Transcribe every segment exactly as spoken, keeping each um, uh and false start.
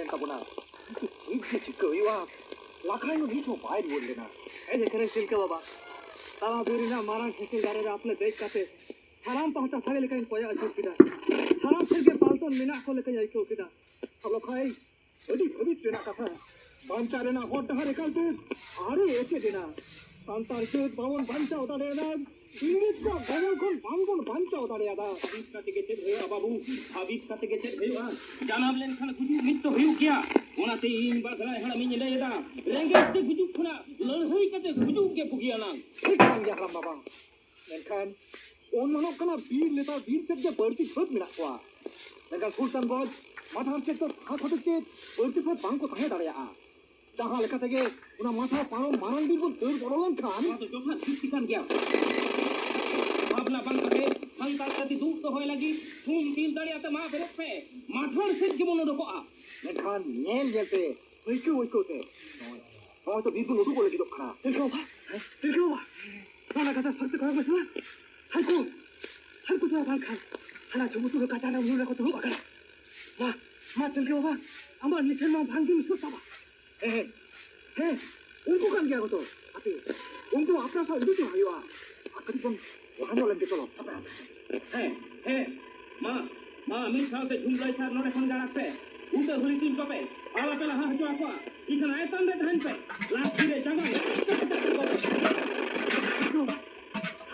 ᱛᱟᱵᱚᱱᱟ᱾ ᱱᱤᱛ ᱜᱮ ᱪᱤᱠᱟᱹ ᱦᱩᱭᱩᱜᱼᱟ? ᱞᱟᱠᱷᱟᱭ ᱦᱚᱸ ᱱᱤᱛ ᱦᱚᱸ ᱵᱟᱭ ᱨᱩᱣᱟᱹᱲ ᱞᱮᱱᱟ᱾ ᱦᱮᱡ ᱟᱠᱟᱱᱟᱭ ᱛᱤᱞᱠᱟᱹ ᱵᱟᱵᱟ᱾ ᱛᱟᱞᱟ ᱵᱤᱨ ᱨᱮᱱᱟᱜ ᱢᱟᱨᱟᱝ ᱠᱷᱮᱸᱠᱮᱞ ᱫᱟᱨᱮ ᱨᱮ ᱟᱯᱞᱮ ᱫᱮᱡ ᱠᱟᱛᱮ ᱥᱟᱱᱟᱢ ᱯᱟᱦᱴᱟ ᱥᱟᱸᱜᱮ ᱞᱮᱠᱟᱧ ᱠᱚᱭᱚᱜ ᱟᱹᱪᱩᱨ ᱠᱮᱫᱟ᱾ ᱥᱟᱱᱟᱢ ᱥᱮᱫ ᱜᱮ ᱯᱟᱞᱴᱚᱱ ᱢᱮᱱᱟᱜ ᱠᱚ ᱞᱮᱠᱟᱧ ᱟᱹᱭᱠᱟᱹᱣ ᱠᱮᱫᱟ᱾ ᱟᱫᱚ ᱠᱷᱟᱭ, ᱟᱹᱰᱤ ᱵᱷᱟᱹᱵᱤᱛ ᱨᱮᱱᱟᱜ ᱠᱟᱛᱷᱟ᱾ ᱵᱟᱧᱪᱟᱣ ᱨᱮᱱᱟᱜ ᱦᱚᱨ ᱰᱟᱦᱟᱨ ᱮᱠᱟᱞᱛᱮ ᱟᱹᱨᱩ ᱮᱥᱮᱫ ᱮᱱᱟ᱾ ᱥᱟᱱᱛᱟᱲ ᱡᱟᱹᱛ ᱵᱟᱵᱚᱱ ᱵᱟᱧᱪᱟᱣ ᱫᱟᱲᱮᱭᱟᱫᱟ᱾ ᱤᱝᱨᱮᱡᱽ ᱠᱚᱣᱟᱜ ᱜᱚᱵᱚᱞ ᱠᱷᱚᱱ ᱵᱟᱝᱵᱚᱱ ᱵᱟᱧᱪᱟᱣ ᱫᱟᱲᱮᱭᱟᱫᱟ᱾ ᱵᱷᱟᱵᱤᱛ ᱠᱟᱛᱮ ᱜᱮ ᱪᱮᱫ ᱦᱩᱭᱩᱜᱼᱟ ᱵᱟᱹᱵᱩ? ᱵᱷᱟᱵᱤᱛ ᱠᱟᱛᱮ ᱜᱮ ᱪᱮᱫ ᱦᱩᱭᱩᱜᱼᱟ? ᱡᱟᱱᱟᱢ ᱞᱮᱱᱠᱷᱟᱱ ᱜᱩᱡᱩᱜ ᱢᱤᱫ ᱫᱚ ᱦᱩᱭᱩᱜ ᱜᱮᱭᱟ᱾ ᱚᱱᱟᱛᱮ ᱤᱧ ᱵᱟᱜᱽᱞᱟᱭ ᱦᱟᱲᱟᱢᱤᱧ ᱞᱟᱹᱭ ᱮᱫᱟ, ᱨᱮᱸᱜᱮᱡ ᱛᱮ ᱜᱩᱡᱩᱜ ᱠᱷᱚᱱᱟᱜ ᱞᱟᱹᱲᱦᱟᱹᱭ ᱠᱟᱛᱮ ᱜᱩᱡᱩᱜ ᱜᱮ ᱵᱩᱜᱤᱭᱟᱱᱟ᱾ ᱴᱷᱤᱠ ᱠᱟᱱ ᱜᱮᱭᱟ ᱦᱟᱲᱟᱢ ᱵᱟᱵᱟ᱾ ᱢᱮᱱᱠᱷᱟᱱ ᱩᱱ ᱢᱟᱱᱚᱜ ᱠᱟᱱᱟ ᱵᱤᱨ ᱱᱮᱛᱟᱨ ᱵᱤᱨ ᱥᱮᱫ ᱜᱮ ᱵᱟᱹᱲᱛᱤ ᱯᱷᱟᱹᱫ ᱢᱮᱱᱟᱜ ᱠᱚᱣᱟ᱾ ᱢᱮᱱᱠᱷᱟᱱ ᱥᱩᱞᱛᱟᱱᱜᱚᱸᱡᱽ ᱢᱟᱴᱷᱟᱨ ᱥᱮᱫ ᱫᱚ ᱛᱷᱟᱠ ᱦᱚᱛᱮᱡ ᱛᱮ ᱵᱟᱹᱲᱛᱤ ᱯᱷᱟᱹᱫ ᱵᱟᱝ ᱠᱚ ᱛᱟᱦᱮᱸ ᱫᱟᱲᱮᱭᱟᱜᱼᱟ᱾ ᱡᱟᱦᱟᱸ ᱞᱮᱠᱟ ᱛᱮᱜᱮ ᱚᱱᱟ ᱢᱟᱴᱷᱟ ᱯᱟᱨᱚᱢ ᱢᱟᱨᱟᱝ ᱵᱤᱨ ᱵᱚᱱ ᱫᱟᱹᱲ ᱵᱚᱞᱚ ᱞᱮᱱᱠᱷᱟᱱ᱾ ᱱᱚᱣᱟ ᱫᱚ ᱡᱚᱛᱷᱟᱛ ᱡᱩᱠᱛᱤ ᱠᱟᱱ ᱜᱮᱭᱟ᱾ ᱵᱷᱟᱵᱽᱱᱟ ᱵᱟᱝ ᱠᱟᱛᱮ ᱥᱟᱱᱛᱟᱲ ᱡᱟᱹᱛᱤ ᱫᱩᱜ ᱫᱚᱦᱚᱭ ᱞᱟᱹᱜᱤᱫ ᱛᱷᱩᱢ ᱛᱤᱞ ᱫᱟᱲᱮ ᱟᱛᱮ ᱢᱟ ᱵᱮᱨᱮᱫ ᱯᱮ, ᱢᱟᱴᱷᱟᱨ ᱥᱮᱫ ᱜᱮᱵᱚᱱ ᱩᱰᱩᱠᱚᱜᱼᱟ᱾ ᱢᱮᱱᱠᱷᱟᱱ ᱧᱮᱞ ᱧᱮᱞ ᱛᱮ, ᱟᱹᱭᱠᱟᱹᱣ ᱟᱹᱭᱠᱟᱹᱣ ᱛᱮ ᱱᱚᱜᱼᱚᱭ ᱛᱚ ᱵᱤᱨ ᱵᱚᱱ ᱩᱰᱩᱠᱚᱜ ᱞᱟᱹᱜᱤᱫᱚᱜ ᱠᱟᱱᱟ᱾ ᱛᱤᱞᱠᱟᱹ ᱵᱟᱵᱟ, ᱛᱤᱞᱠᱟᱹ ᱵᱟᱵᱟ, ᱚᱱᱟ ᱠᱟᱛᱷᱟ ᱥᱟᱹᱨᱤ ᱠᱟᱛᱷᱟ ᱠᱚ ᱥᱮ ᱵᱟᱝ? ᱦᱟᱹᱱᱠᱩ, ᱦᱟᱹᱱᱠᱩ ᱪᱚ ᱵᱟᱝ ᱠᱷᱟᱱ ᱦᱟᱱᱟ ᱪᱷᱩᱢᱩ ᱛᱩᱞᱟᱹ ᱠᱟᱴᱟ ᱨᱮ ᱩᱢᱩᱞ ᱨᱮᱠᱚ ᱫᱩᱲᱩᱵ ᱟᱠᱟᱱᱟ᱾ ᱢᱟ, ᱢᱟ ᱛᱤᱞᱠᱟᱹ ᱵᱟᱵᱟ, ᱟᱢᱟᱜ ᱱᱤᱥᱟᱹᱱ ᱢᱟ ᱵᱟᱝ ᱜᱮᱢ ᱥᱩᱨ ᱛᱟᱢᱟ᱾ ᱦᱮᱸ, ᱦᱮᱸ, ᱦᱮᱸ, ᱩᱱᱠᱩ ᱠᱟᱱ ᱜᱮᱭᱟ ᱠᱚ ᱛᱚ᱾ ᱟᱯᱮ, ᱩᱱᱠᱩ ᱟᱯᱱᱟᱨ ᱥᱟᱶ ᱤᱫᱤ ᱠᱚ ᱦᱩᱭᱩᱜᱼᱟ᱾ ᱟᱨ ᱠᱟᱹᱴᱤᱡ ᱵᱚᱱ ᱞᱟᱦᱟ ᱧᱚᱜ ᱞᱮᱱ ᱜᱮ, ᱪᱚᱞᱚ᱾ ᱦᱮᱸ, ᱦᱮᱸ, ᱢᱟ, ᱢᱟ, ᱢᱤᱫ ᱥᱟᱶᱛᱮ ᱡᱷᱩᱢᱞᱟᱹᱭ ᱥᱟᱨ ᱱᱚᱰᱮ ᱠᱷᱚᱱ ᱜᱮ ᱟᱲᱟᱜ ᱯᱮ᱾ ᱩᱛᱟᱹ ᱦᱩᱨᱤ ᱛᱩᱧ ᱠᱚᱯᱮ᱾ ᱟᱞᱚᱯᱮ ᱞᱟᱦᱟ ᱦᱚᱪᱚ ᱟᱠᱚᱣᱟ᱾ ᱤᱠᱷᱟᱹᱱ ᱟᱭᱛᱟᱱ ᱨᱮ ᱛᱟᱦᱮᱱ ᱯᱮ᱾ ᱞᱟᱴᱷᱤ ᱨᱮ ᱡᱟᱸᱜᱟ ᱨᱮ᱾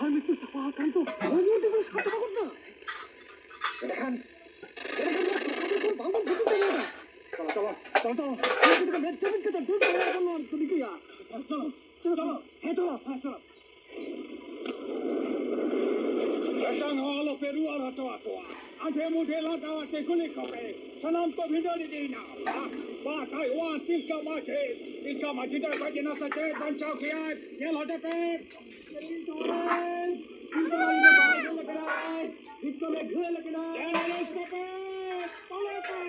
ᱟᱨ ᱢᱤᱫᱴᱮᱱ ᱥᱟᱯᱷᱟ ᱟᱠᱟᱱ ᱫᱚ ᱦᱚᱲᱢᱚ ᱛᱮᱵᱚᱱ ᱥᱟᱵ ᱫᱚᱦᱚ ᱠᱟᱜ ᱠᱟᱱᱟ᱾ ᱮᱸᱰᱮᱠᱷᱟᱱ, ᱮᱸᱰᱮᱠᱷᱟᱱ ᱱᱚᱣᱟ ᱥᱟᱯᱷᱟ ᱫᱚ ᱵᱟᱝᱵᱚᱱ ᱵᱩᱡᱷᱟᱹᱣ ᱫᱟᱲᱮᱭᱟᱫᱟ᱾ ᱪᱚᱞᱚ, ᱪᱚᱞᱚ, ᱪᱚᱞᱚ, ᱪᱚᱞᱚ᱾ ᱢᱮᱫ ᱡᱟᱹᱯᱤᱫ ᱠᱟᱛᱮ ᱫᱩᱲᱩᱵ ᱫᱟᱲᱮᱭᱟᱜ ᱠᱟᱱᱟ ᱱᱚᱣᱟ ᱨᱤᱠᱟᱹᱭᱟ᱾ ᱪᱚᱞᱚ, ᱪᱚᱞᱚ, ᱦᱮᱸ, ᱪᱚᱞᱚ, ᱦᱮᱸ, ᱪᱚᱞᱚ᱾ ᱢᱤᱫᱴᱟᱝ ᱦᱚᱸ ᱟᱞᱚᱯᱮ ᱨᱩᱣᱟᱹᱲ ᱦᱚᱪᱚ ᱟᱠᱚᱣᱟ᱾ ᱟᱸᱫᱷᱮ ᱢᱩᱫᱷᱮ ᱞᱟᱜᱟᱣ ᱟᱛᱮ ᱠᱩᱞᱤ ᱠᱚᱯᱮ᱾ ᱥᱟᱱᱟᱢ ᱠᱚ ᱵᱷᱤᱸᱫᱟᱹᱲ ᱤᱫᱤᱭᱮᱱᱟ᱾ ᱵᱟ, ᱵᱟ, ᱛᱟᱭᱣᱟᱱ, ᱛᱤᱞᱠᱟᱹ ᱢᱟᱹᱡᱷᱤ, ᱛᱤᱞᱠᱟᱹ ᱢᱟᱹᱡᱷᱤ ᱫᱚ ᱜᱚᱡ ᱮᱱᱟ ᱥᱮ ᱪᱮᱫ? ᱵᱟᱧᱪᱟᱣ ᱜᱮᱭᱟᱭ? ᱧᱮᱞ ᱦᱚᱪᱚ ᱯᱮ᱾ ᱛᱤᱞᱠᱟᱹ ᱢᱟᱹᱡᱷᱤ ᱫᱚ ᱵᱟᱭ ᱜᱚᱡ ᱟᱠᱟᱱᱟᱭ᱾ ᱛᱤᱞᱠᱟᱹ ᱢᱟᱹᱡᱷᱤ ᱜᱷᱟᱹᱞ ᱟᱠᱟᱱᱟᱭ᱾ ᱧᱮᱞ ᱦᱚᱪᱚ ᱯᱮ᱾ ᱛᱚᱞᱮ ᱯᱮ᱾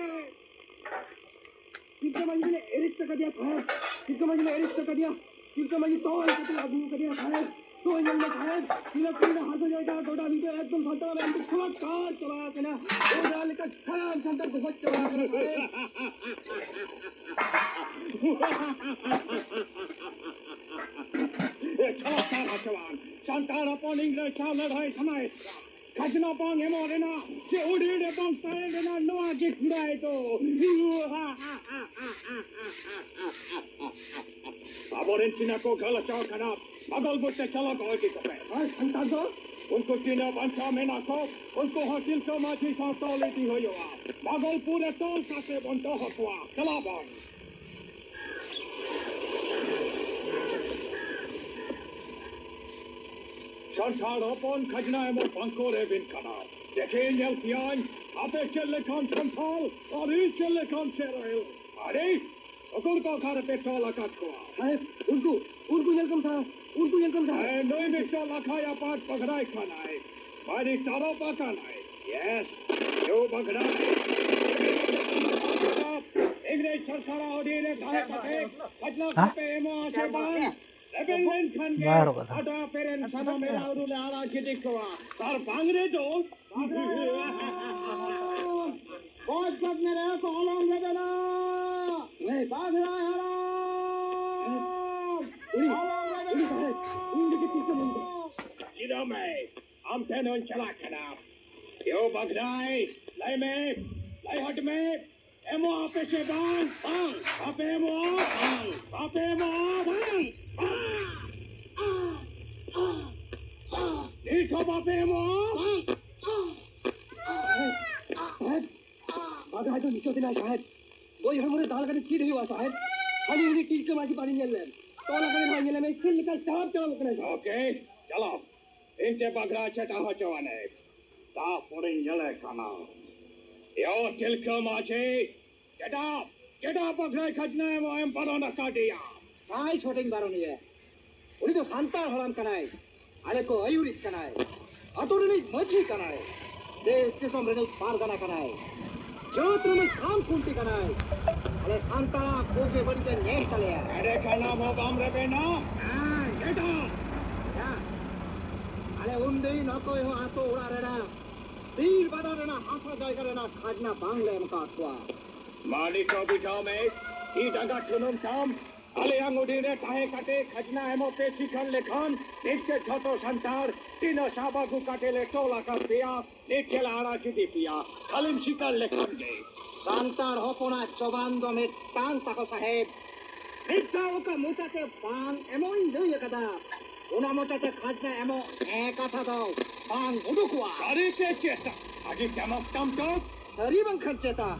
ᱛᱤᱞᱠᱟᱹ ᱢᱟᱹᱡᱷᱤ ᱞᱮ arrest ᱟᱠᱟᱫᱮᱭᱟ ᱥᱟᱦᱮᱵᱽ, ᱛᱤᱞᱠᱟᱹ ᱢᱟᱹᱡᱷᱤ ᱞᱮ arrest ᱟᱠᱟᱫᱮᱭᱟ, ᱛᱤᱞᱠᱟᱹ ᱢᱟᱹᱡᱷᱤ ᱛᱚᱞ ᱠᱟᱛᱮ ᱞᱮ ᱟᱹᱜᱩ ᱟᱠᱟᱫᱮᱭᱟ ᱥᱟᱦᱮᱵᱽ᱾ ᱛᱚ ᱧᱮᱞ ᱢᱮ ᱥᱟᱦᱮᱵᱽ, ᱛᱤᱱᱟᱹᱜ ᱠᱩᱲᱤ ᱦᱟᱥᱟ ᱡᱟᱭᱜᱟ ᱜᱚᱰᱟ ᱵᱷᱤᱛᱟᱹ ᱮᱠᱫᱚᱢ ᱥᱟᱱᱛᱟᱲ ᱟᱜ ᱮᱠᱫᱚᱢ ᱪᱷᱟᱲᱟᱠ ᱪᱟᱵᱟ ᱟᱠᱟᱱᱟ᱾ ᱚᱡᱷᱟ ᱞᱮᱠᱟ ᱥᱟᱱᱟᱢ ᱥᱟᱱᱛᱟᱲ ᱠᱚ ᱜᱚᱡ ᱪᱟᱵᱟ ᱟᱠᱟᱱᱟ ᱥᱟᱦᱮᱵᱽ᱾ ᱮ, ᱪᱷᱟᱲᱟ ᱪᱷᱟᱲᱟ ᱪᱟᱞᱟᱱ᱾ ᱥᱟᱱᱛᱟᱲ ᱦᱚᱯᱚᱱ ᱤᱝᱨᱮᱡᱽ ᱥᱟᱶ ᱞᱟᱹᱲᱦᱟᱹᱭ ᱥᱟᱱᱟᱭᱮᱫ ᱠᱚᱣᱟ᱾ ᱠᱷᱟᱡᱽᱱᱟ ᱵᱟᱝ ᱮᱢᱚᱜ ᱨᱮᱱᱟᱜ ᱥᱮ ᱩᱰᱤ ᱩᱰᱤ ᱵᱟᱝ ᱛᱟᱦᱮᱸ ᱨᱮᱱᱟᱜ ᱱᱚᱣᱟ ᱜᱮ ᱠᱩᱲᱟᱭ ᱫᱚ᱾ ᱟᱵᱚᱨᱮᱱ ᱪᱤᱱᱟ ᱠᱚ ᱜᱷᱟᱹᱞ ᱦᱚᱪᱚ ᱠᱟᱱᱟ, ᱵᱟᱫᱚᱞ ᱵᱩᱴ ᱛᱮ ᱪᱟᱞᱟᱣ ᱠᱚ ᱤᱫᱤ ᱠᱚᱯᱮ᱾ ᱟᱨ ᱥᱟᱱᱛᱟᱲ ᱫᱚ? ᱩᱱᱠᱩ ᱛᱤᱱᱟᱹᱜ ᱵᱟᱧᱪᱟᱣ ᱢᱮᱱᱟᱜ ᱠᱚ, ᱩᱱᱠᱩ ᱦᱚᱸ ᱛᱤᱞᱠᱟᱹ ᱢᱟᱹᱡᱷᱤ ᱥᱟᱶ ᱛᱚᱞ ᱤᱫᱤ ᱦᱩᱭᱩᱜᱼᱟ᱾ ᱵᱟᱫᱚᱞᱯᱩᱨ ᱨᱮ ᱛᱚᱞ ᱠᱟᱛᱮ ᱵᱚᱱ ᱫᱚᱦᱚ ᱠᱚᱣᱟ᱾ ᱪᱟᱞᱟᱣ ᱵᱚᱱ᱾ ᱥᱟᱱᱛᱟᱲ ᱦᱚᱯᱚᱱ ᱠᱷᱟᱡᱽᱱᱟ ᱮᱢᱚᱜ ᱵᱟᱝᱠᱚ ᱨᱮᱵᱮᱱ ᱠᱟᱱᱟ᱾ ᱫᱮᱠᱷᱮ ᱧᱮᱞ ᱯᱮᱭᱟᱧ, ᱟᱯᱮ ᱪᱮᱫ ᱞᱮᱠᱟᱱ ᱥᱟᱱᱛᱟᱲ ᱟᱨ ᱤᱧ ᱪᱮᱫ ᱞᱮᱠᱟᱱ ᱪᱮᱨᱮᱞ᱾ ᱟᱨᱮ, ᱚᱠᱚᱭ ᱠᱚ ᱚᱠᱟ ᱨᱮᱯᱮ ᱛᱚᱞ ᱟᱠᱟᱫ ᱠᱚᱣᱟ? ᱥᱟᱦᱮᱵᱽ, ᱩᱱᱠᱩ, ᱩᱱᱠᱩ ᱧᱮᱞ ᱠᱚᱢ ᱥᱟᱦᱮᱵᱽ, ᱩᱱᱠᱩ ᱧᱮᱞ ᱠᱚᱢ ᱥᱟᱦᱮᱵᱽ᱾ ᱮ, ᱱᱩᱭ ᱢᱤᱥᱴᱟᱨ ᱞᱟᱠᱷᱟᱭ ᱟᱯᱟᱛ ᱯᱟᱜᱽᱨᱟᱭ ᱠᱟᱱᱟᱭ᱾ ᱵᱟᱹᱲᱤ ᱛᱟᱨᱚᱵ ᱟᱠᱟᱱᱟᱭ᱾ ᱭᱮᱥ, ᱱᱩ ᱯᱟᱜᱽᱨᱟᱭ᱾ ᱤᱝᱨᱮᱡᱽ ᱥᱚᱨᱠᱟᱨᱟᱜ ᱚᱰᱤ ᱨᱮ ᱛᱟᱦᱮᱸ ᱠᱟᱛᱮ ᱠᱷᱟᱡᱽᱱᱟ ᱦᱮᱸ? ᱠᱚᱯᱮ ᱮᱢᱚᱜᱼᱟ ᱥᱮ ᱵᱟᱝ? ᱨᱮᱵᱮᱱ ᱞᱮᱱᱠᱷᱟᱱ ᱜᱮ ᱵᱟᱨ ᱠᱟᱛᱷᱟ᱾ ᱟᱫᱚ ᱟᱯᱮᱨᱮᱱ ᱥᱟᱱᱟᱢ ᱮᱨᱟ ᱩᱨᱩ ᱞᱮ ᱟᱲᱟᱜ ᱜᱤᱰᱤ ᱠᱚᱣᱟ᱾ ᱟᱨ ᱵᱟᱝ ᱨᱮᱫᱚ ᱵᱚᱡ ᱜᱚᱫ ᱢᱮ ᱨᱮᱦᱚᱸ ᱠᱚ ᱚᱞᱚᱝ ᱨᱮᱵᱮᱱᱟ᱾ ᱵᱟᱜᱽᱲᱟ ᱦᱟᱲᱟᱢ! ᱚᱞᱚᱝ ᱨᱮᱵᱮᱱᱟ᱾ ᱪᱮᱫᱟᱜ ᱢᱮ? ᱟᱢ ᱴᱷᱮᱱ ᱦᱚᱸᱧ ᱪᱟᱞᱟᱜ ᱠᱟᱱᱟ᱾ ᱭᱳ ᱵᱟᱜᱽᱲᱟᱭ, ᱞᱟᱹᱭ ᱢᱮ, ᱞᱟᱹᱭ ᱦᱚᱴ ᱢᱮ᱾ ᱮᱢᱚᱜ ᱟᱯᱮ ᱥᱮ ᱵᱟᱝ? ᱵᱟᱝ᱾ ᱵᱟᱯᱮ ᱮᱢᱚᱜᱼᱟ? ᱵᱟᱝ᱾ ᱵᱟᱯᱮ ᱮᱢᱚᱜᱼᱟ? ᱵᱟᱝ᱾ ᱵᱟᱝ᱾ ᱱᱤᱛ ᱦᱚᱸ ᱵᱟᱯᱮ ᱮᱢᱚᱜᱼᱟ? ᱵᱟᱝ᱾ ᱥᱟᱦᱮᱵᱽ, ᱵᱟᱜᱽᱲᱟ ᱫᱚ ᱱᱤᱛᱚᱜ ᱫᱤᱱᱟᱭ ᱥᱟᱦᱮᱵᱽ᱾ ᱵᱳᱭ ᱦᱚᱲᱢᱚ ᱨᱮ ᱫᱟᱞ ᱠᱟᱛᱮ ᱪᱮᱫ ᱦᱩᱭᱩᱜᱼᱟ ᱥᱟᱦᱮᱵᱽ? ᱦᱟᱹᱱᱤ ᱩᱱᱤ ᱛᱤᱞᱠᱟᱹ ᱢᱟᱹᱡᱷᱤ ᱵᱟᱹᱲᱤ ᱧᱮᱞ ᱞᱮᱢ᱾ ᱛᱚᱞ ᱟᱠᱟᱱ ᱦᱚᱲ ᱧᱮᱞ ᱞᱮᱢ, ᱪᱮᱫ ᱞᱮᱠᱟ ᱪᱟᱯ ᱪᱟᱞᱟᱣ ᱠᱟᱱᱟ ᱥᱟᱦᱮᱵᱽ? ᱳᱠᱮ, ᱪᱟᱞᱟᱣ᱾ ᱤᱧ ᱛᱮ ᱵᱟᱜᱽᱲᱟ ᱪᱮᱴᱟ ᱦᱚᱪᱚ ᱟᱱᱮ᱾ ᱛᱟᱯᱚᱨᱮᱧ ᱧᱮᱞᱮ ᱠᱟᱱᱟ᱾ ᱭᱳ ᱛᱤᱞᱠᱟᱹ ᱢᱟᱹᱡᱷᱤ, ᱪᱮᱫᱟᱜ, ᱪᱮᱫᱟᱜ ᱵᱟᱜᱽᱲᱟᱭ ᱠᱷᱟᱡᱽᱱᱟ ᱮᱢᱚᱜ ᱮᱢ ᱵᱟᱨᱚᱱ ᱟᱠᱟᱫᱮᱭᱟ? ᱵᱟᱭ ᱪᱷᱚᱴᱮᱧ ᱵᱟᱨᱚᱱᱮᱭᱟ᱾ ᱩᱱᱤ ᱫᱚ ᱥᱟᱱᱛᱟᱲ ᱦᱟᱲᱟᱢ ᱠᱟᱱᱟᱭ᱾ ᱟᱞᱮ ᱠᱚ ᱟᱹᱭᱩᱨᱤᱡ ᱠᱟᱱᱟᱭ᱾ ᱟᱛᱳ ᱨᱤᱱᱤᱡ ᱢᱟᱹᱡᱷᱤ ᱠᱟᱱᱟᱭ᱾ ᱫᱮᱥ ᱫᱤᱥᱚᱢ ᱨᱤᱱᱤᱡ ᱯᱟᱨᱜᱟᱱᱟ ᱠᱟᱱᱟᱭ᱾ ᱡᱟᱹᱛ ᱨᱤᱱᱤᱡ ᱠᱷᱟᱢ ᱠᱷᱩᱱᱴᱤ ᱠᱟᱱᱟᱭ᱾ ᱟᱞᱮ ᱥᱟᱱᱛᱟᱲᱟᱜ ᱵᱩᱜᱤ ᱵᱟᱹᱲᱤᱡ ᱮ ᱧᱮᱞ ᱛᱟᱞᱮᱭᱟ᱾ ᱮᱸᱰᱮ ᱠᱷᱟᱱ ᱟᱢ ᱦᱚᱸ ᱵᱟᱢ ᱨᱮᱵᱮᱱᱟ? ᱦᱮᱸ, ᱪᱮᱫᱟᱜ? ᱭᱟ, ᱟᱞᱮ ᱩᱱᱫᱤᱱ ᱚᱠᱚᱭ ᱦᱚᱸ ᱟᱛᱳ ᱚᱲᱟᱜ ᱨᱮᱱᱟᱜ ᱵᱤᱨ ᱵᱟᱫᱟᱱ ᱨᱮᱱᱟᱜ ᱦᱟᱥᱟ ᱡᱟᱭᱜᱟ ᱨᱮᱱᱟᱜ ᱠᱷᱟᱡᱽᱱᱟ ᱵᱟᱝᱞᱮ ᱮᱢ ᱟᱠᱟᱫ ᱠᱚᱣᱟ᱾ ᱢᱟ ᱱᱤᱛᱚᱜ ᱵᱩᱡᱷᱟᱹᱣ ᱢᱮ, ᱤ ᱰᱟᱸᱜᱟ ᱴᱷᱩᱱᱩᱢ ᱛᱟᱢ, ᱟᱞᱮᱭᱟᱝ ᱩᱰᱤ ᱨᱮ ᱛᱟᱦᱮᱸ ᱠᱟᱛᱮ ᱠᱷᱟᱡᱽᱱᱟ ᱮᱢᱚᱜ ᱯᱮ ᱥᱤᱠᱟᱹᱨ ᱞᱮᱠᱷᱟᱱ, ᱱᱤᱛ ᱜᱮ ᱡᱷᱚᱛᱚ ᱥᱟᱱᱛᱟᱲ ᱛᱤᱱᱟᱹᱜ ᱥᱟᱵ ᱟᱹᱜᱩ ᱠᱟᱛᱮ ᱞᱮ ᱛᱚᱞ ᱟᱠᱟᱫ ᱯᱮᱭᱟ, ᱱᱤᱛ ᱜᱮ ᱞᱮ ᱟᱲᱟᱜ ᱤᱫᱤ ᱯᱮᱭᱟ, ᱠᱷᱟᱹᱞᱤᱢ ᱥᱤᱠᱟᱹᱨ ᱞᱮᱠᱷᱟᱱ ᱜᱮ᱾ ᱥᱟᱱᱛᱟᱲ ᱦᱚᱯᱚᱱᱟᱜ ᱪᱚᱵᱟᱱ ᱫᱚ ᱢᱤᱫᱴᱟᱝ ᱛᱟᱠᱚ ᱥᱟᱦᱮᱵᱽ, ᱢᱤᱫ ᱫᱷᱟᱣ ᱚᱠᱟ ᱢᱚᱪᱟᱛᱮ ᱵᱟᱝ ᱮᱢᱚᱜ ᱤᱧ ᱞᱟᱹᱭ ᱟᱠᱟᱫᱟ, ᱚᱱᱟ ᱢᱚᱪᱟᱛᱮ ᱠᱷᱟᱡᱽᱱᱟ ᱮᱢᱚᱜ ᱦᱮᱸ ᱠᱟᱛᱷᱟ ᱫᱚ ᱵᱟᱝ ᱩᱰᱩᱠᱚᱜᱼᱟ᱾ ᱥᱟᱹᱨᱤ ᱥᱮ ᱪᱮᱛᱟ? ᱟᱹᱰᱤ ᱪᱟᱢᱚᱠ ᱛᱟᱢ ᱛᱚ᱾ ᱥᱟᱹᱨᱤ ᱵᱟᱝᱠᱷᱟᱱ ᱪᱮᱛᱟ?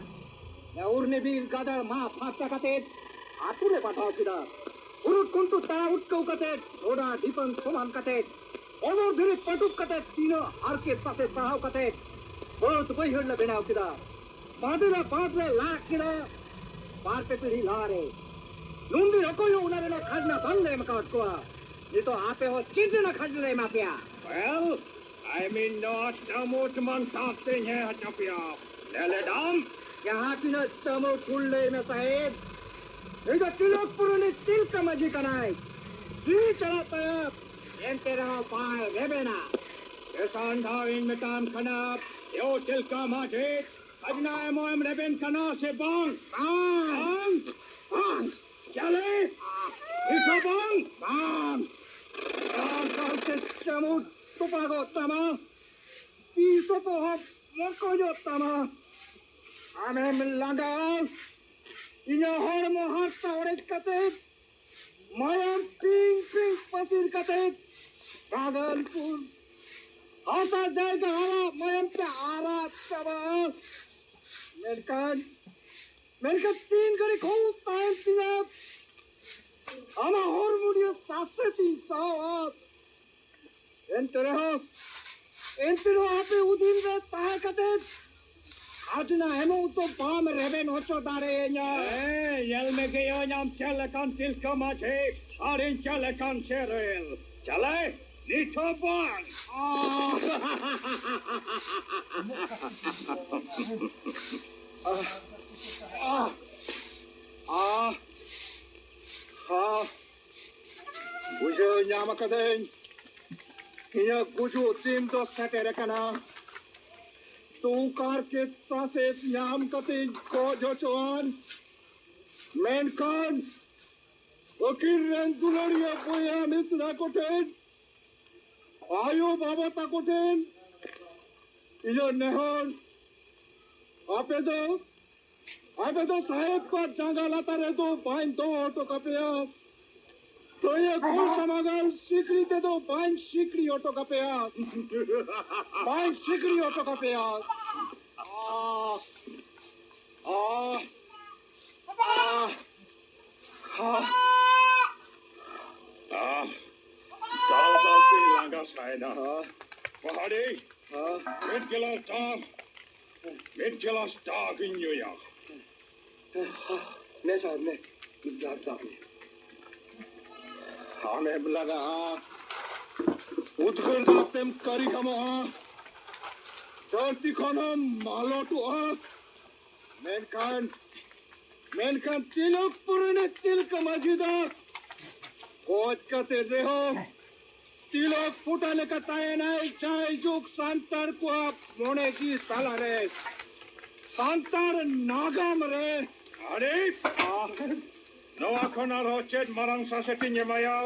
ᱩᱨᱱᱤᱵᱤᱞ ᱜᱟᱫᱟᱲ ᱢᱟ ᱯᱷᱟᱨᱪᱟ ᱠᱟᱛᱮ ᱟᱹᱛᱩ ᱞᱮ ᱯᱟᱴᱷᱟᱣ ᱠᱮᱫᱟ᱾ ᱩᱨᱩᱴ ᱠᱩᱱᱴᱩ ᱛᱟᱲᱟ ᱩᱴᱠᱟᱹᱣ ᱠᱟᱛᱮ, ᱰᱷᱚᱰᱟ ᱰᱷᱤᱯᱟᱹᱝ ᱥᱚᱢᱟᱱ ᱠᱟᱛᱮ, ᱚᱢᱚᱨ ᱫᱷᱤᱨᱤ ᱯᱟᱹᱴᱩᱵ ᱠᱟᱛᱮ, ᱛᱤᱱᱟᱹᱜ ᱦᱟᱨᱠᱮᱛ ᱥᱟᱥᱮᱛ ᱥᱟᱦᱟᱣ ᱠᱟᱛᱮ ᱵᱟᱹᱫ ᱵᱟᱹᱭᱦᱟᱹᱲ ᱞᱮ ᱵᱮᱱᱟᱣ ᱠᱮᱫᱟ᱾ ᱵᱟᱸᱫᱮ ᱨᱮ ᱵᱟᱸᱫ ᱞᱮ ᱞᱟᱜ ᱠᱮᱫᱟ᱾ ᱵᱟᱨ ᱯᱮ ᱯᱤᱲᱦᱤ ᱞᱟᱦᱟᱨᱮ ᱱᱩᱱᱫᱤᱱ ᱚᱠᱚᱭ ᱦᱚᱸ ᱚᱱᱟ ᱨᱮᱱᱟᱜ ᱠᱷᱟᱡᱽᱱᱟ ᱵᱟᱝ ᱞᱮ ᱮᱢ ᱟᱠᱟᱣᱟᱫ ᱠᱚᱣᱟ᱾ ᱱᱤᱛᱚᱜ ᱟᱯᱮ ᱦᱚᱸ ᱪᱮᱫ ᱨᱮᱱᱟᱜ ᱠᱷᱟᱡᱽᱱᱟ ᱞᱮ ᱮᱢᱟ ᱯᱮᱭᱟ? Well, I mean, ᱱᱚᱣᱟ ᱪᱟᱢᱚᱪ ᱢᱟᱱ ᱥᱟᱵ ᱛᱮᱧ ᱦᱮᱡ ᱦᱚᱪᱚ ᱯᱮᱭᱟ᱾ ᱞᱮ ᱞᱮᱰᱟᱢ᱾ ᱡᱟᱦᱟᱸ ᱛᱤᱱᱟᱹᱜ ᱪᱟᱢᱚᱪ ᱦᱩᱲ ᱞᱟᱹᱭ ᱢᱮ ᱥᱟᱦᱮᱵᱽ᱾ ᱱᱩᱭ ᱫᱚ ᱛᱤᱞᱚᱠᱯᱩᱨ ᱨᱤᱱᱤᱡ ᱛᱤᱞᱠᱟᱹ ᱢᱟᱹᱡᱷᱤ ᱠᱟᱱᱟᱭ᱾ ᱡᱤᱣᱤ ᱪᱟᱞᱟᱜ ᱛᱟᱭᱟ, ᱮᱱᱛᱮ ᱨᱮᱦᱚᱸ ᱵᱟᱭ ᱨᱮᱵᱮᱱᱟ᱾ ᱛᱮᱥᱟᱨ ᱫᱷᱟᱣ ᱤᱧ ᱢᱮᱛᱟᱢ ᱠᱟᱱᱟ, ᱮᱭᱳ ᱛᱤᱞᱠᱟᱹ ᱢᱟᱹᱡᱷᱤ, ᱠᱷᱟᱡᱽᱱᱟ ᱮᱢᱚᱜ ᱮᱢ ᱨᱮᱵᱮᱱ ᱠᱟᱱᱟ ᱥᱮ ᱵᱟᱝ? ᱵᱟᱝ᱾ ᱵᱟᱝ᱾ ᱵᱟᱝ᱾ ᱪᱟᱞᱮ, ᱱᱤᱛ ᱦᱚᱸ ᱵᱟᱝ? ᱵᱟᱝ᱾ ᱟᱨ ᱥᱟᱶᱛᱮ ᱪᱟᱢᱚᱪ ᱛᱚᱯᱟᱜᱚᱜ ᱛᱟᱢᱟ, ᱛᱤ ᱥᱚᱯᱚᱦᱚᱵ ᱢᱚᱠᱚᱧᱚᱜ ᱛᱟᱢᱟ᱾ ᱟᱢᱮᱢ ᱞᱟᱸᱫᱟ, ᱤᱧᱟᱹᱜ ᱦᱚᱲᱢᱚ ᱦᱟᱨᱛᱟ ᱚᱲᱮᱡ ᱠᱟᱛᱮ, ᱢᱟᱭᱟᱢ ᱯᱤᱝ ᱯᱤᱝ ᱯᱟᱹᱥᱤᱨ ᱠᱟᱛᱮ, ᱵᱷᱟᱜᱚᱞᱯᱩᱨ ᱦᱟᱥᱟ ᱡᱟᱭᱜᱟ ᱟᱨᱟᱜ ᱢᱟᱭᱟᱢ ᱛᱮ ᱟᱨᱟᱜ ᱪᱟᱵᱟᱜᱼᱟ᱾ ᱢᱮᱱᱠᱷᱟᱱ, ᱢᱮᱱᱠᱷᱟᱱ ᱛᱤᱱ ᱜᱷᱟᱹᱲᱤ ᱠᱷᱚᱱ ᱛᱟᱦᱮᱱ ᱛᱤᱧᱟ ᱟᱢᱟᱜ ᱦᱚᱲᱢᱚ ᱨᱮᱭᱟᱜ ᱥᱟᱥᱮᱛ ᱤᱧ ᱥᱟᱦᱟᱣᱟ᱾ ᱮᱱᱛᱮ ᱨᱮᱦᱚᱸ, ᱮᱱᱛᱮ ᱨᱮᱦᱚᱸ ᱟᱯᱮ ᱩᱫᱷᱤᱱ ᱨᱮ ᱛᱟᱦᱮᱸ ᱠᱟᱛᱮ ᱠᱷᱟᱡᱽᱱᱟ ᱮᱢᱚᱜ ᱫᱚ ᱵᱟᱢ ᱨᱮᱵᱮᱱ ᱦᱚᱪᱚ ᱫᱟᱲᱮᱭᱟᱹᱧᱟ᱾ ᱦᱮᱸ, ᱧᱮᱞ ᱢᱮ ᱜᱮᱭᱟᱹᱧ ᱟᱢ ᱪᱮᱫ ᱞᱮᱠᱟᱱ ᱛᱤᱞᱠᱟᱹ ᱢᱟᱹᱡᱷᱤ ᱟᱨ ᱤᱧ ᱪᱮᱫ ᱞᱮᱠᱟᱱ ᱪᱮᱨᱮᱞ᱾ ᱪᱟᱞᱮ, ᱱᱤᱛ ᱦᱚᱸ ᱵᱟᱝ᱾ ᱟᱦ! ᱟᱦ! ᱟᱦ! ᱟᱦ! ᱵᱩᱡᱷᱟᱹᱣ ᱧᱟᱢ ᱟᱠᱟᱫᱟᱹᱧ, ᱤᱧᱟᱹᱜ ᱜᱩᱡᱩᱜ ᱫᱤᱱ ᱫᱚ ᱥᱮᱴᱮᱨ ᱟᱠᱟᱱᱟ᱾ ᱫᱩᱠ ᱟᱨ ᱪᱮᱫ ᱥᱟᱥᱮᱛ ᱧᱟᱢ ᱠᱟᱛᱮᱧ ᱜᱚᱡ ᱦᱚᱪᱚᱣᱟᱱ᱾ ᱢᱮᱱᱠᱷᱟᱱ ᱟᱹᱠᱤᱱ ᱨᱮᱱ ᱫᱩᱞᱟᱹᱲᱤᱭᱟᱹ ᱵᱚᱭᱦᱟ ᱢᱤᱥᱨᱟ ᱠᱚᱴᱷᱮᱱ, ᱟᱭᱳ ᱵᱟᱵᱟ ᱛᱟᱠᱚ ᱴᱷᱮᱱ ᱤᱧᱟᱹᱜ ᱱᱮᱦᱚᱨ, ᱟᱯᱮ ᱫᱚ, ᱟᱯᱮ ᱫᱚ ᱥᱟᱦᱮᱵ ᱠᱚᱣᱟᱜ ᱡᱟᱸᱜᱟ ᱞᱟᱛᱟᱨ ᱨᱮᱫᱚ ᱵᱟᱹᱧ ᱫᱚᱦᱚ ᱦᱚᱴᱚ ᱠᱟᱯᱮᱭᱟ᱾ ᱛᱚᱭᱮ ᱠᱩᱞ ᱥᱟᱢᱟᱜᱟᱞ ᱥᱤᱠᱲᱤ ᱛᱮᱫᱚ ᱵᱟᱹᱧ ᱥᱤᱠᱲᱤ ᱦᱚᱴᱚ ᱠᱟᱯᱮᱭᱟ᱾ ᱵᱟᱹᱧ ᱥᱤᱠᱲᱤ ᱦᱚᱴᱚ ᱠᱟᱯᱮᱭᱟ᱾ ᱟᱦ, ᱟᱦ, ᱟᱦ, ᱟᱦ᱾ ᱟᱦ, ᱫᱟᱞ ᱫᱟᱞ ᱛᱤᱧ ᱞᱟᱸᱜᱟ ᱥᱟᱭᱱᱟ᱾ ᱯᱟᱦᱟᱲᱤ, ᱢᱤᱫ ᱜᱮᱞᱟᱥ ᱫᱟᱜ, ᱢᱤᱫ ᱜᱮᱞᱟᱥ ᱫᱟᱜ ᱤᱧ ᱧᱩᱭᱟ᱾ ᱱᱮ ᱥᱟᱦᱮᱵ, ᱱᱮ, ᱢᱤᱫ ᱜᱮᱞᱟᱥ ᱫᱟᱜ ᱧᱩ᱾ ᱟᱢᱮᱢ ᱞᱟᱸᱜᱟᱜᱼᱟ, ᱩᱫᱽᱜᱟᱹᱨ ᱫᱟᱜ ᱛᱮᱢ ᱠᱟᱹᱨᱤ ᱠᱟᱢᱚᱜᱼᱟ, ᱫᱷᱟᱹᱨᱛᱤ ᱠᱷᱚᱱᱮᱢ ᱢᱟᱞᱚᱴᱚᱜᱼᱟ᱾ ᱢᱮᱱᱠᱷᱟᱱ, ᱢᱮᱱᱠᱷᱟᱱ ᱛᱤᱞᱚᱠᱯᱩᱨ ᱨᱤᱱᱤᱡ ᱛᱤᱞᱠᱟᱹ ᱢᱟᱹᱡᱷᱤ ᱫᱚ ᱜᱚᱡ ᱠᱟᱛᱮ ᱨᱮᱦᱚᱸ ᱛᱤᱞᱚᱠ ᱯᱷᱩᱴᱟ ᱞᱮᱠᱟ ᱛᱟᱦᱮᱱᱟᱭ ᱡᱟᱭᱡᱩᱜᱽ ᱥᱟᱱᱛᱟᱲ ᱠᱚᱣᱟᱜ ᱢᱚᱱᱮ ᱡᱤᱣᱤ ᱛᱟᱞᱟᱨᱮ, ᱥᱟᱱᱛᱟᱲ ᱱᱟᱜᱟᱢ ᱨᱮ᱾ ᱟᱨᱮ, ᱱᱚᱣᱟ ᱠᱷᱚᱱ ᱟᱨᱦᱚᱸ ᱪᱮᱫ ᱢᱟᱨᱟᱝ ᱥᱟᱥᱮᱛ ᱤᱧ ᱮᱢᱟᱭᱟ?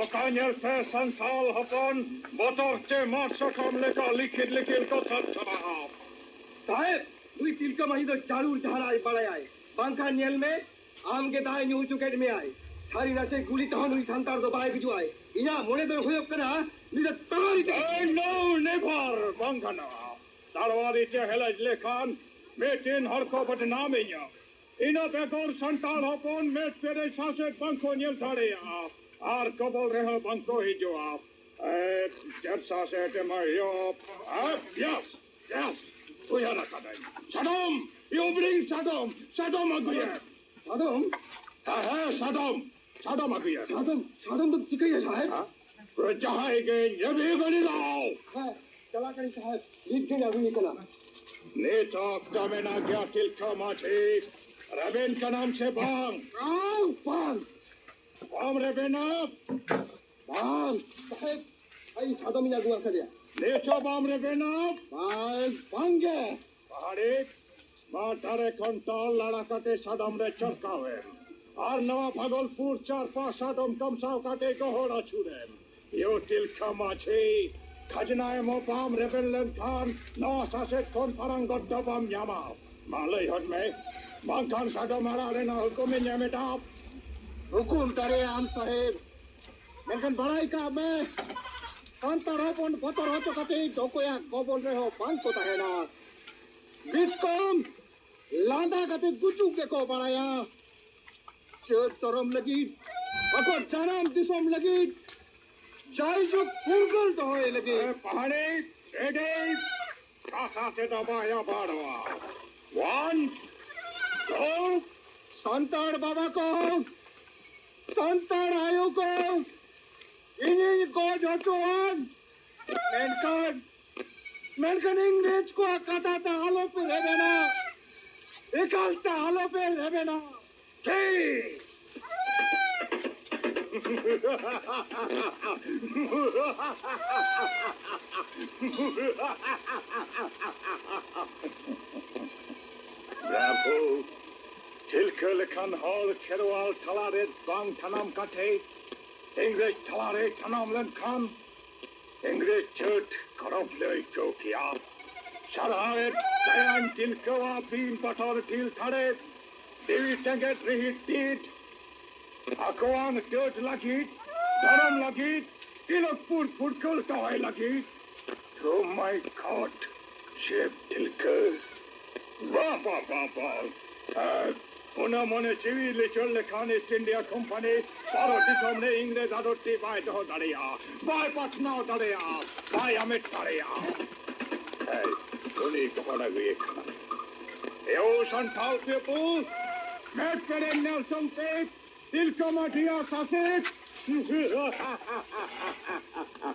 ᱚᱠᱟ ᱧᱮᱞᱛᱮ ᱥᱟᱱᱛᱟᱲ ᱦᱚᱯᱚᱱ ᱵᱚᱛᱚᱨ ᱛᱮ ᱢᱟᱫ ᱥᱟᱠᱟᱢ ᱞᱮᱠᱟ ᱞᱤᱠᱤᱨ ᱞᱤᱠᱤᱨ ᱠᱚ ᱛᱷᱟᱨ ᱛᱷᱟᱨᱟᱜᱼᱟ? ᱥᱟᱦᱮᱵ, ᱱᱩᱭ ᱛᱤᱞᱠᱟᱹ ᱢᱟᱹᱡᱷᱤ ᱫᱚ ᱡᱟᱹᱨᱩᱲ ᱡᱟᱦᱟᱱᱟᱜ ᱮ ᱵᱟᱲᱟᱭᱟᱭ, ᱵᱟᱝᱠᱷᱟᱱ ᱧᱮᱞ ᱢᱮ, ᱟᱢ ᱜᱮ ᱫᱟᱜ ᱮ ᱧᱩ ᱦᱚᱪᱚ ᱠᱮᱫ ᱢᱮᱭᱟᱭ᱾ ᱥᱟᱹᱨᱤ ᱱᱟᱥᱮ ᱜᱩᱞᱤ ᱛᱮᱦᱚᱸ ᱱᱩᱭ ᱥᱟᱱᱛᱟᱲ ᱫᱚ ᱵᱟᱭ ᱜᱩᱡᱩᱜᱼᱟᱭ᱾ ᱤᱧᱟᱹᱜ ᱢᱚᱱᱮ ᱫᱚ ᱦᱩᱭᱩᱜ ᱠᱟᱱᱟ, ᱱᱩᱭ ᱫᱚ ᱛᱟᱲᱟᱢ ᱤᱫᱤ᱾ ᱮᱭ, no, never, ᱵᱟᱝ ᱜᱟᱱᱚᱜᱼᱟ᱾ ᱛᱟᱲᱣᱟᱨᱤ ᱛᱮ ᱦᱮᱞᱮᱡ ᱞᱮᱠᱷᱟᱱ ᱢᱤᱫᱴᱤᱱ ᱦᱚᱲ ᱠᱚ ᱵᱚᱫᱱᱟᱢᱤᱧᱟ᱾ ᱤᱱᱟᱹ ᱵᱮᱜᱚᱨ ᱥᱟᱱᱛᱟᱲ ᱦᱚᱯᱚᱱ ᱢᱮᱫ ᱯᱮᱨᱮᱡ ᱥᱟᱥᱮᱛ ᱵᱟᱝ ᱠᱚ ᱧᱮᱞ ᱫᱟᱲᱮᱭᱟᱜᱼᱟ ᱟᱨ ᱠᱚᱵᱚᱞ ᱨᱮᱦᱚᱸ ᱵᱟᱝ ᱠᱚ ᱦᱤᱡᱩᱜᱼᱟ᱾ ᱮ, ᱪᱮᱫ ᱥᱟᱥᱮᱛ ᱮᱢᱟ ᱦᱩᱭᱩᱜ? ᱮ, yes, yes, ᱩᱭᱦᱟᱹᱨ ᱟᱠᱟᱫᱟᱹᱧ᱾ ᱥᱟᱫᱚᱢ, you bring ᱥᱟᱫᱚᱢ, ᱥᱟᱫᱚᱢ ᱟᱹᱜᱩᱭᱮᱢ᱾ ᱥᱟᱫᱚᱢ? ᱦᱮᱸ, ᱦᱮᱸ, ᱥᱟᱫᱚᱢ, ᱥᱟᱫᱚᱢ ᱟᱹᱜᱩᱭᱮᱢ᱾ ᱥᱟᱫᱚᱢ, ᱥᱟᱫᱚᱢ ᱫᱚ ᱪᱤᱠᱟᱹᱭᱟ ᱥᱟᱦᱮᱵ? ᱦᱮᱸ? ᱡᱟᱦᱟᱸᱭ ᱜᱮ ᱧᱮᱞᱮ ᱜᱟᱹᱰᱤ ᱫᱟᱣ᱾ ᱦᱮᱸ, ᱪᱟᱞᱟᱜ ᱠᱟᱹᱱᱟᱹᱧ ᱥᱟᱦᱮᱵ, ᱱᱤᱛ ᱜᱮᱧ ᱟᱹᱜᱩᱭᱮ ᱠᱟᱱᱟ᱾ ᱱᱤᱛ ᱚᱠᱛᱚ ᱢᱮᱱᱟᱜ ᱜᱮᱭᱟ ᱛᱤᱞᱠᱟᱹ ᱢᱟᱹᱡᱷᱤ, ᱨᱮᱵᱮᱱ ᱠᱟᱱᱟᱢ ᱥᱮ ᱵᱟᱝ? ᱵᱟᱝ, ᱵᱟᱝ᱾ ᱵᱟᱢ ᱨᱮᱵᱮᱱᱟ? ᱵᱟᱝ, ᱥᱟᱦᱮᱵ, ᱟᱭ ᱥᱟᱫᱚᱢᱤᱧ ᱟᱹᱜᱩ ᱟᱠᱟᱫᱮᱭᱟ᱾ ᱱᱤᱛ ᱦᱚᱸ ᱵᱟᱢ ᱨᱮᱵᱮᱱᱟ? ᱵᱟᱝ, ᱵᱟᱝ ᱜᱮ᱾ ᱯᱟᱦᱟᱲᱤ, ᱢᱟ ᱫᱟᱨᱮ ᱠᱷᱚᱱ ᱛᱚᱞ ᱞᱟᱲᱟ ᱠᱟᱛᱮ ᱥᱟᱫᱚᱢ ᱨᱮ ᱪᱚᱨᱠᱟᱣᱮᱢ᱾ ᱟᱨ ᱱᱚᱣᱟ ᱵᱷᱟᱜᱚᱞᱯᱩᱨ ᱪᱟᱨᱯᱟ ᱥᱟᱫᱚᱢ ᱠᱟᱢᱥᱟᱣ ᱠᱟᱛᱮ ᱜᱚᱦᱚᱲ ᱟᱹᱪᱩᱨᱮᱢ᱾ ᱭᱳ ᱛᱤᱞᱠᱷᱟᱹ ᱢᱟᱹᱡᱷᱤ, ᱠᱷᱟᱡᱽᱱᱟ ᱮᱢᱚᱜ ᱵᱟᱢ ᱨᱮᱵᱮᱱ ᱞᱮᱱᱠᱷᱟᱱ ᱱᱚᱣᱟ ᱥᱟᱥᱮᱛ ᱠᱷᱚᱱ ᱯᱷᱟᱨᱟᱝ ᱜᱚᱫ ᱫᱚ ᱵᱟᱢ ᱧᱟᱢᱟ᱾ ᱢᱟ ᱞᱟᱹᱭ ᱦᱚᱫ ᱢᱮ, ᱵᱟᱝᱠᱷᱟᱱ ᱥᱟᱫᱚᱢ ᱟᱲᱟᱜ ᱨᱮᱱᱟᱜ ᱦᱩᱠᱩᱢᱤᱧ ᱮᱢ ᱮᱫᱟ᱾ ᱦᱩᱠᱩᱢ ᱫᱟᱲᱮᱭᱟᱜ ᱟᱢ ᱥᱟᱦᱮᱵᱽ, ᱢᱮᱱᱠᱷᱟᱱ ᱵᱟᱲᱟᱭ ᱠᱟᱜ ᱢᱮ, ᱥᱟᱱᱛᱟᱲ ᱦᱚᱯᱚᱱ ᱵᱚᱛᱚᱨ ᱦᱚᱪᱚ ᱠᱟᱛᱮ ᱚᱠᱚᱭᱟᱜ ᱜᱚᱵᱚᱞ ᱨᱮᱦᱚᱸ ᱵᱟᱝ ᱠᱚ ᱛᱟᱦᱮᱱᱟ᱾ ᱵᱤᱥᱠᱚᱢ ᱞᱟᱸᱫᱟ ᱠᱟᱛᱮ ᱜᱩᱡᱩᱜ ᱜᱮᱠᱚ ᱵᱟᱲᱟᱭᱟ᱾ ᱪᱟᱹᱛ ᱫᱷᱚᱨᱚᱢ ᱞᱟᱹᱜᱤᱫ, ᱟᱠᱚ ᱡᱟᱱᱟᱢ ᱫᱤᱥᱚᱢ ᱞᱟᱹᱜᱤᱫ, ᱡᱟᱭᱡᱩᱜᱽ ᱯᱷᱩᱨᱜᱟᱹᱞ ᱫᱚᱦᱚᱭ ᱞᱟᱹᱜᱤᱫ᱾ ᱮ ᱯᱟᱦᱟᱲᱤ, ᱮᱰᱮ, ᱠᱟᱛᱷᱟ ᱛᱮᱫᱚ ᱵᱟᱭ ᱟᱵᱟᱲᱚᱜᱼᱟ᱾ ᱚᱣᱟᱱ, ᱴᱩ, ᱥᱟᱱᱛᱟᱲ ᱵᱟᱵᱟ ᱠᱚ, ᱥᱟᱱᱛᱟᱲ ᱟᱭᱳ ᱠᱚ, ᱤᱧᱤᱧ ᱜᱚᱡ ᱦᱚᱪᱚᱣᱟᱱ, ᱢᱮᱱᱠᱷᱟᱱ, ᱢᱮᱱᱠᱷᱟᱱ ᱤᱝᱨᱮᱡᱽ ᱠᱚᱣᱟᱜ ᱠᱟᱛᱷᱟ ᱛᱮ ᱟᱞᱚᱯᱮ ᱨᱮᱵᱮᱱᱟ, ᱮᱠᱟᱞ ᱛᱮ ᱟᱞᱚᱯᱮ ᱨᱮᱵᱮᱱᱟ᱾ ᱴᱷᱤᱠ᱾ ᱵᱨᱟᱵᱷᱳ! ᱛᱤᱞᱠᱟᱹ ᱞᱮᱠᱟᱱ ᱦᱚᱲ ᱠᱷᱮᱨᱣᱟᱞ ᱛᱟᱞᱟᱨᱮ ᱵᱟᱝ ᱡᱟᱱᱟᱢ ᱠᱟᱛᱮ ᱤᱝᱨᱮᱡᱽ ᱛᱟᱞᱟᱨᱮ ᱡᱟᱱᱟᱢ ᱞᱮᱱᱠᱷᱟᱱ ᱤᱝᱨᱮᱡᱽ ᱪᱷᱟᱹᱴ ᱜᱚᱨᱚᱵᱽ ᱞᱮ ᱟᱹᱭᱠᱟᱹᱣ ᱠᱮᱭᱟ᱾ ᱥᱟᱨᱦᱟᱣᱮᱫ ᱛᱟᱭᱟᱧ ᱛᱤᱞᱠᱟᱹᱣᱟᱜ ᱵᱤᱱ ᱵᱚᱛᱚᱨ ᱴᱷᱤᱞ ᱛᱷᱟᱲᱮᱫ, ᱫᱮᱣᱤ ᱛᱮᱸᱜᱮᱫ ᱨᱤᱦᱤᱴ ᱴᱤᱴ, ᱟᱠᱚᱣᱟᱝ ᱪᱟᱹᱴ ᱞᱟᱹᱜᱤᱫ, ᱫᱷᱚᱨᱚᱢ ᱞᱟᱹᱜᱤᱫ, ᱛᱤᱞᱚᱠᱯᱩᱨ ᱯᱷᱩᱨᱜᱟᱹᱞ ᱫᱚᱦᱚᱭ ᱞᱟᱹᱜᱤᱫ᱾ Oh my God, save Tilka. ᱵᱟ, ᱵᱟ, ᱵᱟ, ᱵᱟ᱾ ᱮ, ᱚᱱᱟ ᱢᱚᱱᱮ ᱡᱤᱣᱤ ᱞᱤᱪᱟᱹᱲ ᱞᱮᱠᱷᱟᱱ East India Company ᱵᱷᱟᱨᱚᱛ ᱫᱤᱥᱚᱢ ᱨᱮ ᱤᱝᱨᱮᱡᱽ ᱟᱫᱚᱨ ᱛᱤ ᱵᱟᱭ ᱫᱚᱦᱚ ᱫᱟᱲᱮᱭᱟᱜᱼᱟ, ᱵᱟᱭ ᱯᱟᱥᱱᱟᱣ ᱫᱟᱲᱮᱭᱟᱜᱼᱟ, ᱵᱟᱭ ᱟᱢᱮᱴ ᱫᱟᱲᱮᱭᱟᱜᱼᱟ᱾ ᱮᱭ, ᱩᱱᱤ ᱜᱚᱦᱚᱲ ᱟᱹᱜᱩᱭᱮ ᱠᱟᱱᱟ᱾ ᱮᱭᱳ ᱥᱟᱱᱛᱟᱲ people, ᱢᱮᱫ ᱯᱮᱨᱮ ᱧᱮᱞ ᱥᱚᱝᱠᱮᱛ, ᱛᱤᱞᱠᱟᱹ ᱢᱟᱹᱡᱷᱤᱭᱟᱜ ᱥᱟᱥᱮᱛ᱾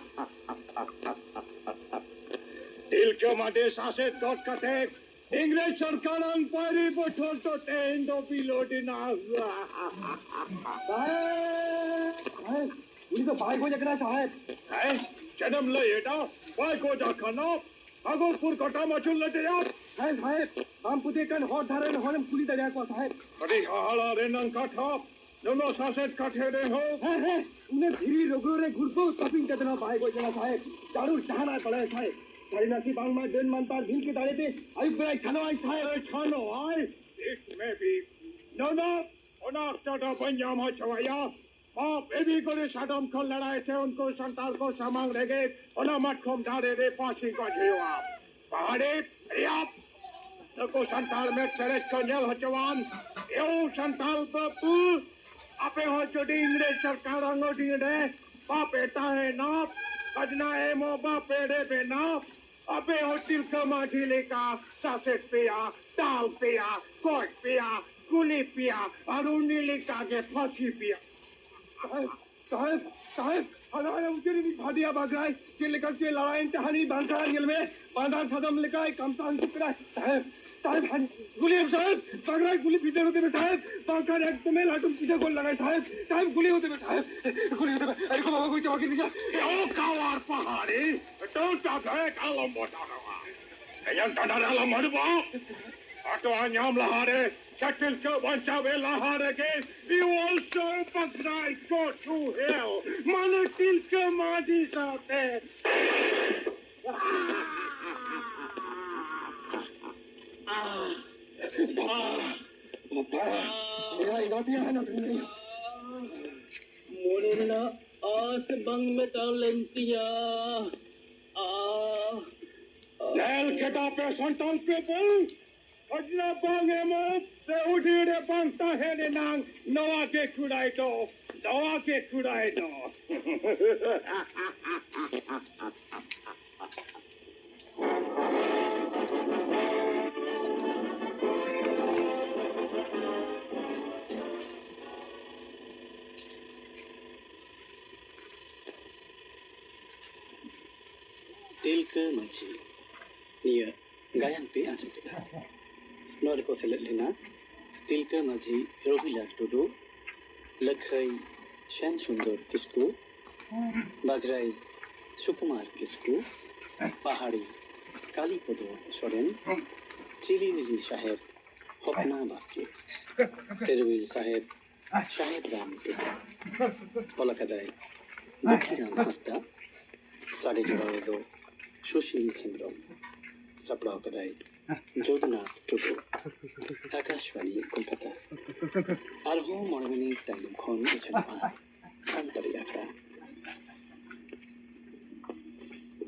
ᱛᱤᱞᱠᱟᱹ ᱢᱟᱹᱡᱷᱤ ᱥᱟᱥᱮᱛ ᱜᱚᱫ ᱠᱟᱛᱮ ᱤᱝᱨᱮᱡᱽ ᱥᱚᱨᱠᱟᱨ ᱟᱝ ᱯᱟᱹᱨᱤ ᱵᱚᱪᱷᱚᱨ ᱫᱚ ᱛᱮᱦᱮᱧ ᱫᱚ ᱵᱤᱞᱳᱰ ᱮᱱᱟ᱾ ᱥᱟᱦᱮᱵᱽ, ᱥᱟᱦᱮᱵᱽ, ᱩᱱᱤ ᱫᱚ ᱵᱟᱭ ᱜᱚᱡ ᱟᱠᱟᱱᱟ ᱥᱟᱦᱮᱵᱽ᱾ ᱦᱮᱸ? ᱪᱮᱫ ᱮᱢ ᱞᱟᱹᱭ ᱮᱫᱟ? ᱵᱟᱭ ᱜᱚᱡ ᱟᱠᱟᱱᱟ? ᱵᱷᱟᱜᱚᱞᱯᱩᱨ ᱜᱚᱴᱟᱢ ᱟᱹᱪᱩᱨ ᱞᱮᱫᱮᱭᱟ? ᱦᱮᱸ ᱥᱟᱦᱮᱵᱽ, ᱵᱟᱢ ᱯᱩᱫᱮ ᱠᱟᱱ ᱦᱚᱨ ᱫᱷᱟᱨᱮ ᱨᱮᱱ ᱦᱚᱲᱮᱢ ᱠᱩᱞᱤ ᱫᱟᱲᱮᱭᱟᱠᱚᱣᱟ ᱥᱟᱦᱮᱵᱽ᱾ ᱟᱹᱰᱤ ᱦᱟᱦᱟᱲᱟ ᱨᱮᱱᱟᱝ ᱠᱟᱛᱷᱟ᱾ ᱱᱩᱱᱟᱹᱜ ᱥᱟᱥᱮᱛ ᱠᱟᱴᱷᱮ ᱨᱮᱦᱚᱸ᱾ ᱦᱮᱸ, ᱦᱮᱸ, ᱩᱱᱤ ᱫᱷᱤᱨᱤ ᱨᱚᱜᱽᱲᱚ ᱨᱮ ᱜᱩᱲᱯᱟᱹᱣ ᱛᱟᱹᱯᱤᱧ ᱠᱟᱛᱮ ᱦᱚᱸ ᱵᱟᱭ ᱜᱚᱡ ᱞᱮᱱᱟ ᱥᱟᱦᱮᱵᱽ᱾ ᱡᱟᱹᱨᱩᱲ ᱡᱟᱦᱟᱱᱟᱜ ᱵᱟᱲᱟᱭᱟ ᱥᱟᱦᱮᱵᱽ᱾ ᱥᱟᱹᱨᱤ ᱱᱟᱥᱮ ᱵᱟᱝᱢᱟ ᱰᱟᱹᱱ ᱢᱟᱱᱛᱟᱨ ᱰᱷᱤᱝᱠᱤ ᱫᱟᱲᱮ ᱛᱮ ᱟᱹᱭᱩᱵ ᱵᱮᱲᱟᱭ ᱠᱷᱟᱱᱚᱜᱼᱟᱭ ᱥᱟᱦᱮᱵᱽ᱾ ᱮ, ᱠᱷᱟᱱᱚᱜᱼᱟᱭ? It may be. ᱱᱚᱱᱟ, ᱚᱱᱟ ᱚᱠᱛᱚ ᱫᱚ ᱵᱟᱹᱧ ᱧᱟᱢ ᱦᱚᱪᱚᱣᱟᱭᱟ᱾ ᱢᱟ ᱵᱮᱵᱤ ᱠᱚᱨᱮ ᱥᱟᱫᱚᱢ ᱠᱷᱚᱱ ᱞᱟᱲᱟᱭ ᱛᱮ ᱩᱱᱠᱩ ᱥᱟᱱᱛᱟᱲ ᱠᱚ ᱥᱟᱢᱟᱝ ᱨᱮᱜᱮ ᱚᱱᱟ ᱢᱟᱛᱠᱚᱢ ᱫᱟᱨᱮ ᱨᱮ ᱯᱟᱹᱥᱤ ᱜᱚᱡ ᱦᱩᱭᱩᱜᱼᱟ᱾ ᱯᱟᱦᱟᱲᱤ, ᱨᱮᱭᱟᱯ, ᱱᱩᱠᱩ ᱥᱟᱱᱛᱟᱲ ᱢᱮᱫ ᱥᱮᱨᱮᱡ ᱠᱚ ᱧᱮᱞ ᱦᱚᱪᱚᱣᱟᱱ᱾ ᱮᱣ ᱥᱟᱱᱛᱟᱲ ᱵᱟᱹᱵᱩ, ᱟᱯᱮ ᱦᱚᱸ ᱡᱩᱫᱤ ᱤᱝᱨᱮᱡᱽ ᱥᱚᱨᱠᱟᱨ ᱟᱸᱜᱚᱰᱤ ᱨᱮ ᱵᱟᱯᱮ ᱛᱟᱦᱮᱱᱟ, ᱠᱷᱟᱡᱽᱱᱟ ᱮᱢᱚᱜ ᱵᱟᱯᱮ ᱨᱮᱵᱮᱱᱟ, ᱟᱯᱮ ᱦᱚᱸ ᱛᱤᱞᱠᱟᱹ ᱢᱟᱹᱡᱷᱤ ᱞᱮᱠᱟ ᱥᱟᱥᱮᱛ ᱯᱮᱭᱟ, ᱫᱟᱞ ᱯᱮᱭᱟ, ᱜᱚᱡ ᱯᱮᱭᱟ, ᱠᱩᱞᱤ ᱯᱮᱭᱟ, ᱟᱨ ᱩᱱᱤ ᱞᱮᱠᱟ ᱜᱮ ᱯᱷᱟᱹᱥᱤ ᱯᱮᱭᱟ᱾ ᱥᱟᱦᱮᱵᱽ, ᱥᱟᱦᱮᱵᱽ, ᱥᱟᱦᱮᱵᱽ, ᱦᱟᱱᱟ ᱦᱟᱱᱟ ᱩᱪᱟᱹᱲ ᱨᱤᱱᱤᱡ ᱵᱷᱟᱹᱴᱤᱭᱟ ᱵᱟᱜᱽᱨᱟᱭ ᱪᱮᱫ ᱞᱮᱠᱟ ᱪᱮ ᱞᱟᱲᱟᱭᱮᱱ ᱛᱮ ᱦᱟᱹᱱᱤ ᱵᱟᱝᱠᱷᱟᱱ ᱧᱮᱞ ᱢᱮ, ᱵᱟᱸᱫᱟᱱ ᱥᱟᱫᱚᱢ ᱞᱮᱠᱟᱭ ᱠᱟᱢᱥᱟᱣ ᱦᱤᱡᱩᱜ ᱠᱟᱱᱟᱭ᱾ ᱥᱟᱦᱮᱵᱽ, ᱥᱟᱦᱮᱵᱽ, ᱦᱟᱹᱱᱤ ᱜᱩᱞᱤᱭᱮᱢ ᱥᱟᱦᱮᱵᱽ, ᱵᱟᱜᱽᱨᱟᱭ ᱜᱩᱞᱤ ᱵᱷᱤᱛᱟᱹᱨ ᱦᱚᱛᱮ ᱢᱮ ᱥᱟᱦᱮᱵᱽ, ᱵᱟᱝᱠᱷᱟᱱ ᱮᱠᱫᱚᱢᱮ ᱞᱟᱹᱴᱩᱢ ᱯᱤᱴᱷᱟᱹ ᱜᱚᱫ ᱞᱟᱜᱟᱭ ᱥᱟᱦᱮᱵᱽ, ᱥᱟᱦᱮᱵᱽ, ᱜᱩᱞᱤ ᱦᱚᱛᱮ ᱢᱮ ᱥᱟᱦᱮᱵᱽ, ᱜᱩᱞᱤ ᱦᱚᱛᱮ ᱢᱮ, ᱟᱹᱰᱤ ᱠᱚ ᱵᱟᱵᱟ ᱜᱚᱡ ᱪᱟᱵᱟ ᱠᱮᱫᱤᱧᱟ᱾ ᱮ ᱚᱠᱟᱣᱟᱨ ᱯᱟᱦᱟᱲᱤ, ᱮᱴᱟᱜ ᱪᱟᱵᱮᱠ ᱟᱞᱚᱢ ᱵᱚᱛᱚᱨᱚᱜᱼᱟ᱾ ᱮᱭᱟᱝ ᱴᱟᱸᱰᱟ ᱨᱮ ᱟᱞᱚᱢ ᱦᱟᱹᱲᱩᱵᱚᱜᱼᱟ᱾ ᱟᱴᱚᱣᱟ ᱧᱟᱢ ᱞᱟᱦᱟᱨᱮ ᱥᱮ ᱛᱤᱞᱠᱟᱹ ᱵᱟᱧᱪᱟᱣ ᱮ ᱞᱟᱦᱟ ᱨᱮᱜᱮ, you also ᱵᱟᱜᱽᱨᱟᱭ go to hell᱾ ᱢᱟᱱᱮ ᱛᱤᱞᱠᱟᱹ ᱢᱟᱹᱡᱷᱤ ᱥᱟᱶᱛᱮ᱾ ᱵᱟᱵᱟ, ᱵᱟᱵᱟ, ᱮᱭᱟ, ᱮᱸᱜᱟᱛ ᱮᱭᱟ, ᱦᱟᱱᱟ ᱢᱚᱱᱮ ᱨᱮᱱᱟᱜ ᱟᱥ ᱵᱟᱝ ᱢᱮᱴᱟᱣ ᱞᱮᱱ ᱛᱤᱧᱟ᱾ ᱧᱮᱞ ᱠᱮᱫᱟ ᱯᱮ ᱥᱟᱱᱛᱟᱲ people, ᱠᱷᱟᱡᱽᱱᱟ ᱵᱟᱝ ᱮᱢᱚᱜ ᱥᱮ ᱩᱰᱷᱤ ᱨᱮ ᱵᱟᱝ ᱛᱟᱦᱮᱸ ᱨᱮᱱᱟᱝ ᱱᱚᱣᱟ ᱜᱮ ᱠᱩᱲᱟᱭ ᱫᱚ, ᱱᱚᱣᱟ ᱜᱮ ᱠᱩᱲᱟᱭ ᱫᱚ᱾ ᱛᱤᱞᱠᱟᱹ ᱢᱟᱹᱡᱷᱤ ᱱᱤᱭᱟᱹ ᱜᱟᱭᱟᱱ ᱯᱮ ᱟᱸᱡᱚᱢ ᱠᱮᱫᱟ᱾ ᱱᱚᱣᱟ ᱨᱮᱠᱚ ᱥᱮᱞᱮᱫ ᱞᱮᱱᱟ ᱛᱤᱞᱠᱟᱹ ᱢᱟᱹᱡᱷᱤ ᱨᱚᱵᱤᱞᱟᱞ ᱴᱩᱰᱩ, ᱞᱟᱹᱠᱷᱟᱹᱭ ᱥᱭᱟᱢ ᱥᱩᱱᱫᱚᱨ ᱠᱤᱥᱠᱩ, ᱵᱟᱜᱽᱨᱟᱭ ᱥᱩᱠᱩᱢᱟᱨ ᱠᱤᱥᱠᱩ, ᱯᱟᱦᱟᱲᱤ ᱠᱟᱞᱤᱯᱚᱫᱚ ᱥᱚᱨᱮᱱ, ᱪᱤᱞᱤᱢᱤᱞᱤ ᱥᱟᱦᱮᱵᱽ, ᱦᱚᱯᱱᱟ ᱵᱟᱥᱠᱮ, ᱛᱮᱨᱣᱤᱞ ᱥᱟᱦᱮᱵᱽ, ᱥᱟᱦᱮᱵᱽ ᱨᱟᱢ ᱴᱩᱰᱩ᱾ ᱚᱞ ᱟᱠᱟᱫᱟᱭ ᱫᱩᱠᱷᱤᱨᱟᱢ ᱦᱟᱸᱥᱫᱟ, ᱥᱟᱰᱮ ᱡᱚᱲᱟᱣ ᱫᱚ ᱥᱩᱥᱤᱞ ᱦᱮᱢᱵᱽᱨᱚᱢ, ᱥᱟᱯᱲᱟᱣ ᱟᱠᱟᱫᱟᱭ ᱡᱚᱫᱩᱱᱟᱛᱷ ᱴᱩᱰᱩ᱾ ᱟᱠᱟᱥᱵᱟᱬᱤ ᱠᱳᱞᱠᱟᱛᱟ᱾ ᱟᱨᱦᱚᱸ ᱢᱚᱬᱮ ᱢᱤᱱᱤᱴ ᱛᱟᱭᱱᱚᱢ ᱠᱷᱚᱱ ᱟᱸᱡᱚᱢᱚᱜᱼᱟ᱾